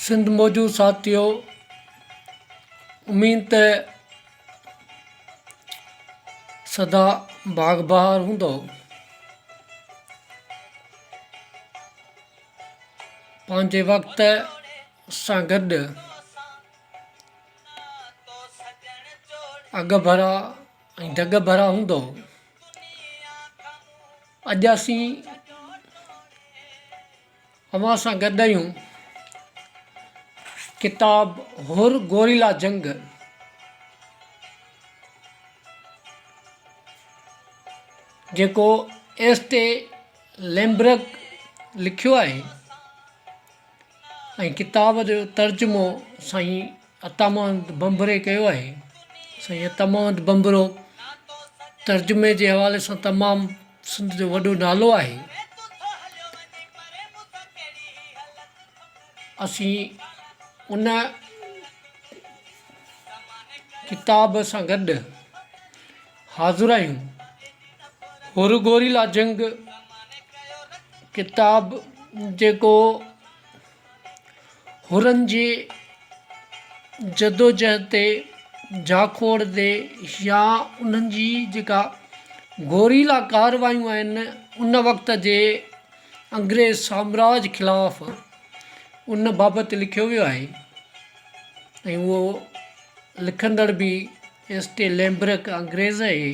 سنڌ موجود ساٿيو اميد ته سدا باغ بهار هوندو. پنهنجي وقت سان گڏ اڳڀرا ۽ ڍڳ ڀرا هوندو. اڄ اسين اوهان سان گڏ آهيون ڪتاب حر گوريلا جنگ جيڪو ايس ٽي ليمبرڪ لکيو آهي ۽ ڪتاب جو ترجمو سائين عطا محمد ڀنڀري ڪيو آهي. سائين عطا محمد ڀنڀرو ترجمي جي حوالي سان تمام سنڌ جو وڏو نالو آهي. اسين ان ڪتاب سان گڏ حاضر آهيون. حر گوريلا جنگ ڪتاب جيڪو حرن جي جدوجهد تي جاکوڙ تي يا انهن جي جيڪا گوريلا ڪارروايون آهن ان وقت جي انگريز سامراج خلاف ان بابت لکيو ويو آهي ۽ اهو لکندڙ به ايس ٽي ليمبرڪ انگريز آهي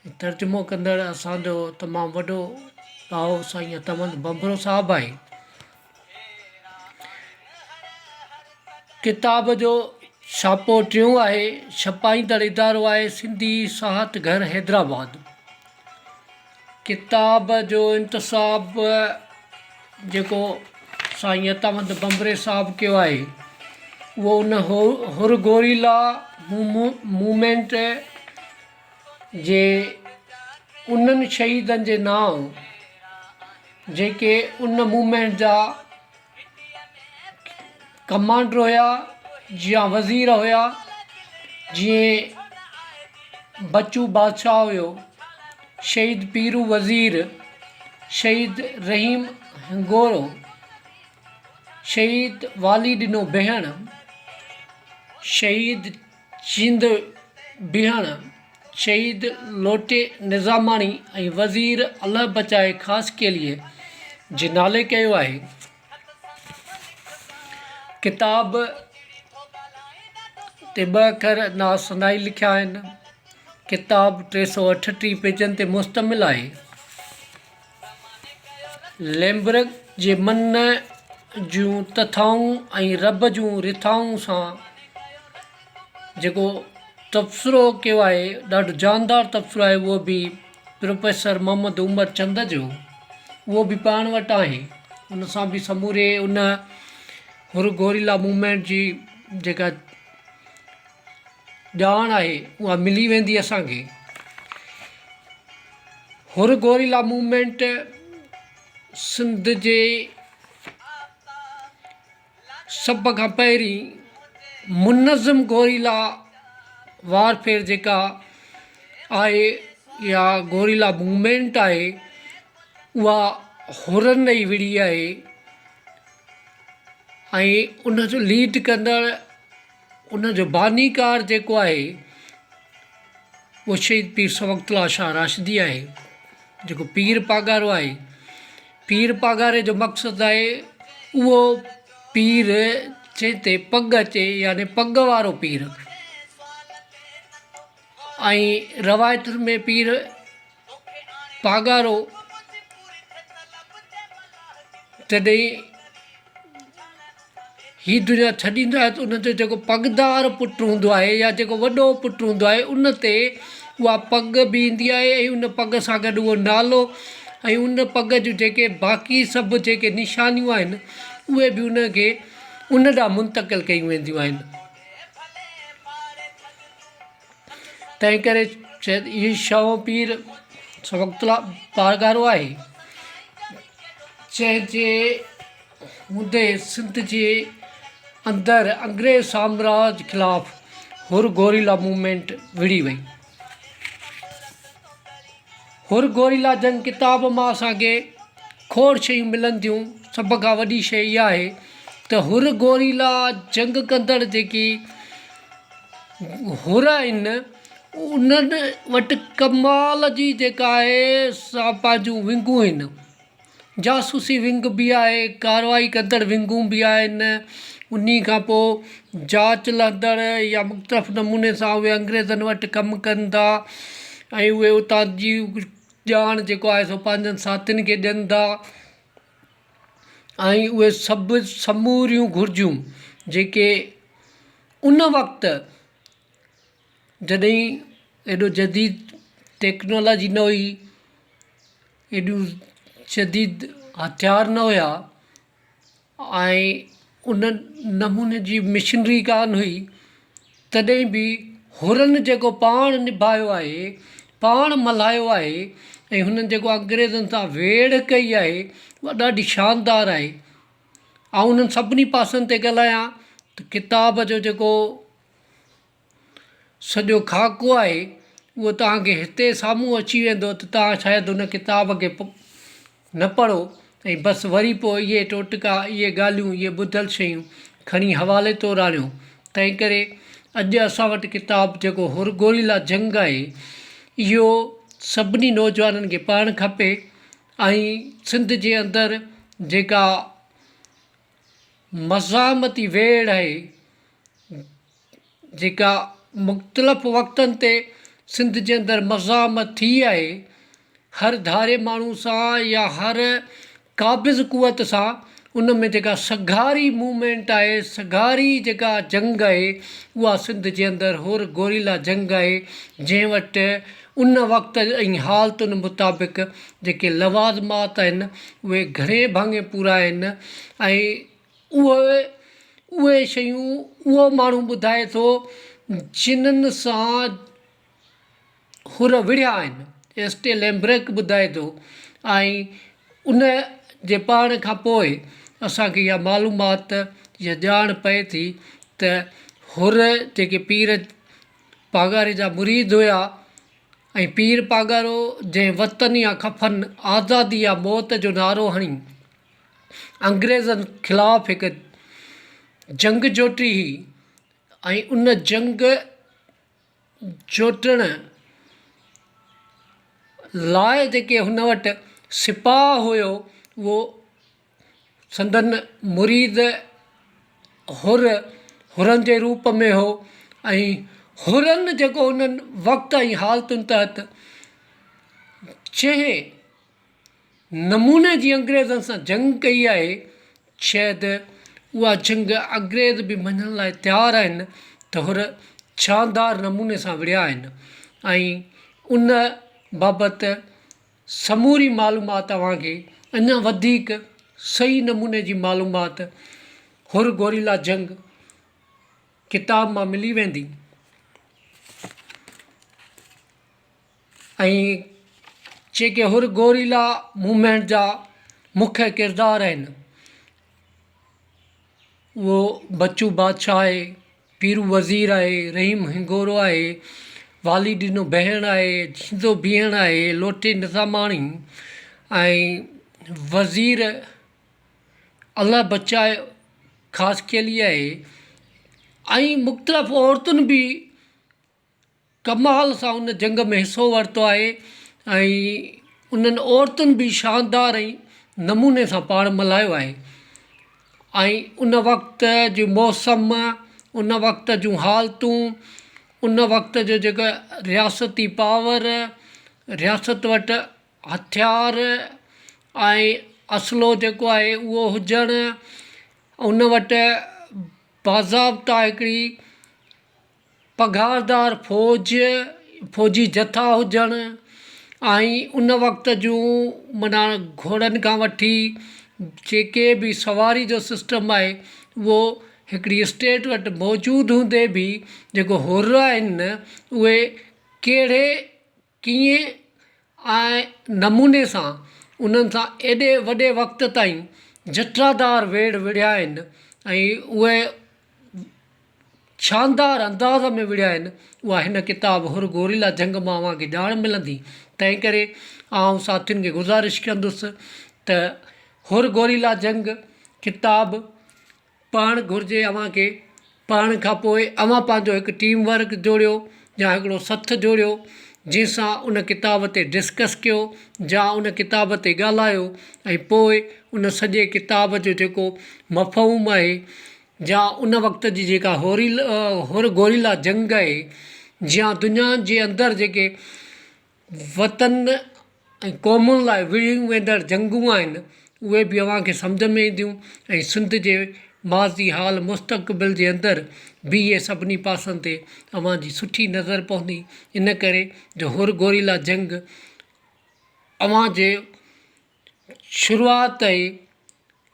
۽ ترجمو ڪندڙ اسان جو تمام وڏو ڏاهو سائين عطامند ڀنڀرو صاحب آهي. ڪتاب جو ڇاپو ٽيون آهي. ڇپائيندڙ ادارو آهي سنڌي ساهت گهر حيدرآباد. ڪتاب جو انتساب جيڪو سائين عطامند ڀنڀري صاحب ڪيو آهي اهو ان حر گوريلا موومينٽ جي انهن شهيدن جي نانء جيڪي ان موومينٽ جا ڪمانڊر هيا يا وزير هيا جيئن بچو بادشاهه هيو شهيد پيرو وزير شهيد رحيم هنگورو شهيد والي ڏنو بهڻ شهيد چيند بيهڻ، شهيد لوٽي نظاماڻي ۽ وزير الهه بچائي خاصخيليء جي نالي ڪيو آهي. ڪتاب تي ٻه اکر ناز سنائي لکيا آهن. ڪتاب 338 پيجن تي مشتمل آهي. ليمبرڪ جي من جون تٿائون ۽ رب جون رٿائون سان جيڪو تبصرو ڪيو آهي ڏاڍو جاندار تبصرو آهي اهو به پروفيسر محمد عمر چند جو اهو به پاڻ وٽ آهي ان سان به سموري ان حر گوريلا موومينٽ جي جيڪا ڄاڻ آهي اها ملي ويندي اسان کي. حر گوريلا موومينٽ سنڌ جي سڀ کان پهرين منظم گوريلا وارفيئر جيڪا آهي يا گوريلا موومينٽ آهي اها حرن ئي وڙهي آهي ۽ ان جو ليڊ ڪندڙ ان جو بانيڪار جيڪو آهي اهو شهيد پير صبغت الله شاهه راشدي آهي جيڪو پير پاڳارو آهي پير پاڳاري جو مقصد آهي اهو پير جنهن تي پڳ اچي يعني پڳ وارو پير ۽ روايتن ۾ پير پاڳارو جڏهن هي دنيا ڇڏيندو آهي ته ان جو جيڪو پڳدار پٽ هوندو آهي يا جيڪو وڏو پٽ هوندو آهي ان تي اها پڳ به ايندي آهي ۽ ان پڳ سان گڏ اهو نالو ۽ ان پڳ جون جيڪي باقي سڀ جيڪي نشانيون آهن اهي به ان کي ان ڏانهن منتقل ڪيون وينديون آهن. تنهن ڪري شايد اهو شاهو پير سبق پاڳارو آهي جنهن جي هوندي سنڌ جي اندر انگريز سامراج خلاف حر گوريلا موومينٽ وڙهي وئي. حر گوريلا جنگ ڪتاب مان اسان کي کوڙ شيون ملن ٿيون سڀ کان وڏي شيء اها آهي ته حر گوريلا جنگ ڪندڙ جيڪي حر آهن انهن وٽ ڪمال جي جيڪا آهي سا پنهنجون ونگون آهن جاسوسي ونگ به آهي ڪارروائي ڪندڙ ونگون به آهن انهي کان پوء جاچ لهندڙ يا مختلف نموني سان اهي انگريزن وٽ ڪم ڪن ٿا ۽ اهي اتان جي ڄاڻ جيڪو آهي سو پنهنجن ساٿين کي ڏين ٿا ۽ اهي سڀ سموريون گهرجون جيڪي ان وقت جڏهن ايڏو جديد ٽيڪنالاجي نه هئي ايڏيون جديد هٿيار نه هيا ۽ ان نموني جي مشينري ڪانه هئي تڏهن به حرن جيڪو پاڻ نڀايو آهي پاڻ ملهايو آهي ۽ هنن جيڪو انگريزن سان ويڙهه ڪئي آهي اها ڏاڍي شاندار آهي آئون انهن سڀني پاسن تي ڳالهايان ته ڪتاب جو جيڪو سڄو خاڪو آهي اهو توهان کي هتي سامهون اچي ويندو ته توهان شايد ان ڪتاب کي نه پڙهو ۽ بس وري پوء اهي ٽوٽڪا اهي ڳالهيون اهي ٻڌل شيون کڻي حوالي طور آڻيو تنهن ڪري اڄ اسان وٽ ڪتاب جيڪو حر گوريلا جنگ آهي اهو سڀني نوجوانن کي پڙهڻ کپي ۽ سنڌ جي اندر جيڪا مزاحمتي ويڙهه آهي جيڪا مختلف وقتن تي سنڌ جي اندر مزاحمت ٿي آهي هر ڌاري ماڻهو سان يا هر قابض قوت سان ان ۾ جيڪا سگهاري موومينٽ آهي سگهاري جيڪا جنگ آهي اها سنڌ جي اندر حر گوريلا جنگ آهي جنهن وٽ ان وقت ۽ حالتن مطابق جيڪي لوازمات آهن اهي گهڻي ڀاڱي پورا آهن ۽ اهي اهي شيون اهو ماڻهو ٻڌائي ٿو جنھن سان حر وڙهيا آهن ايس ٽي ليمبرڪ ٻڌائي ٿو ۽ ان جي پڙهڻ کان پوء اسان کي اها معلومات يا ڄاڻ پئي ٿي ته حر جيڪي پير پاڳاري جا مريد هيا ۽ پير پاڳارو جنهن وطن يا ڪفن آزادي يا موت جو نعرو هڻي انگريزن خلاف هڪ جنگ جوٽي هئي ۽ ان جنگ جوٽڻ لاء جيڪي هن وٽ سپاهه هيو اهو سندن مريد حر حرن جي روپ ۾ هو ۽ حرن جيڪو انهن وقت ۽ حالتن تحت جنهن نموني جي انگريزن سان جنگ ڪئي آهي شايد اها جنگ انگريز به مڃڻ لاء تيار آهن ته حر شاندار نموني سان وڙهيا آهن ۽ ان بابت سموري معلومات اوهان کي اڃا وڌيڪ صحيح نموني جي معلومات حر گوريلا جنگ ڪتاب مان ملي ويندي. ۽ جيڪي حر گوريلا موومينٽ جا مکيه ڪردار آهن اهو بچو بادشاهه آهي پيرو وزير آهي رحيم هنگورو آهي والي ڏنو بهڻ آهي جيندو بيهڻ آهي لوٽي نظاماڻي ۽ وزير الله بچائي خاصخيلي آهي ۽ مختلف عورتن به ڪمال سان ان جنگ ۾ حصو ورتو آهي ۽ انهن عورتن به شاندار ۽ نموني سان پاڻ ملهايو آهي ۽ ان وقت جي موسم ان وقت جون حالتون ان وقت جو جيڪو رياستي پاور رياست وٽ هٿيار ۽ اسلحو جيڪو آهي اهو هجڻ ان وٽ باضابطا هڪڙي پگهاردار فوج، فوجي جٿا هجڻ ۽ ان وقت جون معنيٰ گهوڙن کان وٺي جيڪي به سواري جو سسٽم آهي اهو هڪڙي اسٽيٽ وٽ موجود هوندي به جيڪو حر آهن اهي ڪهڙي ڪيئن ۽ نموني سان انهن سان ايڏي وڏي وقت تائين جٽادار ويڙهه وڙهيا آهن ۽ اهي شاندار انداز ۾ وڙهيا آهن اها هن ڪتاب حر گوريلا جنگ مان اوهان کي ڄاڻ ملندي تنهن ڪري آئون ساٿين کي گذارش ڪندس ته حر گوريلا جنگ ڪتاب پڙهڻ گهرجي اوهان کي پڙهڻ کان پوء اوهان پنهنجو هڪ ٽيم ورڪ جوڙيو يا هڪڙو سٿ جوڙيو جنهن سان ان ڪتاب تي ڊسڪس ڪيو يا ان ڪتاب تي ڳالهايو ۽ پوء ان سڄي ڪتاب جو جيڪو مفهوم آهي يا ان وقت جي جيڪا هوري حر گوريلا جنگ آهي يا دنيا جي اندر جيڪي وطن ۽ قومن لاء وڙهيون ويندڙ جنگون آهن اهي به اوهان کي سمجهه ۾ اينديون ۽ سنڌ جي ماضي حال مستقبل جي اندر به اهي سڀني پاسن تي اوهان جي سٺي نظر پوندي ان ڪري جو حر گوريلا جنگ اوهان جي شروعات آهي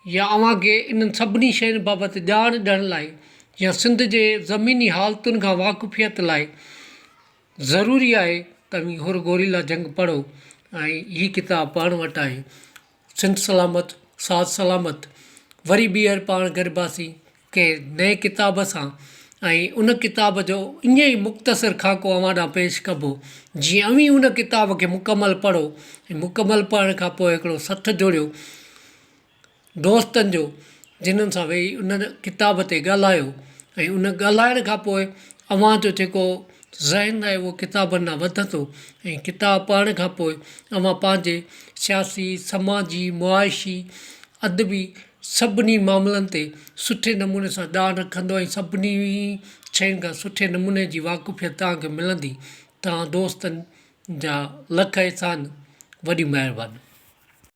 يا اوهان کي انهن سڀني شين بابت ڄاڻ ڏيڻ لاء يا سنڌ جي زميني حالتن کان واقفيت لاء ضروري آهي ته اوهين حر گوريلا جنگ پڙهو ۽ هي ڪتاب پاڻ وٽ آهي. سنڌ سلامت ساٿ سلامت وري ٻيهر پاڻ گڏباسين ڪنهن نئين ڪتاب سان ۽ ان ڪتاب جو ائين ئي مختصر خاڪو اوهان ڏانهن پيش ڪبو جيئن اوهين ان ڪتاب کي مڪمل پڙهو ۽ مڪمل پڙهڻ کان پوء هڪڙو سٿ جوڙيو دوستن جو جنھن سان ويھي ان ڪتاب تي ڳالھايو ۽ ان ڳالھائڻ کان پوء اوھان جو جيڪو ذھن آھي اھو ڪتابن ڏانھن وڌندو ۽ ڪتاب پڙھڻ کان پوء اوھان پنھنجي سياسي سماجي معاشي ادبي سڀني معاملن تي سٺي نموني سان ڄاڻ رکندو ۽ سڀني شين کان سٺي نموني جي واقفيت توھان کي ملندي توھان دوستن جا لک احسان وڏي مھرباني.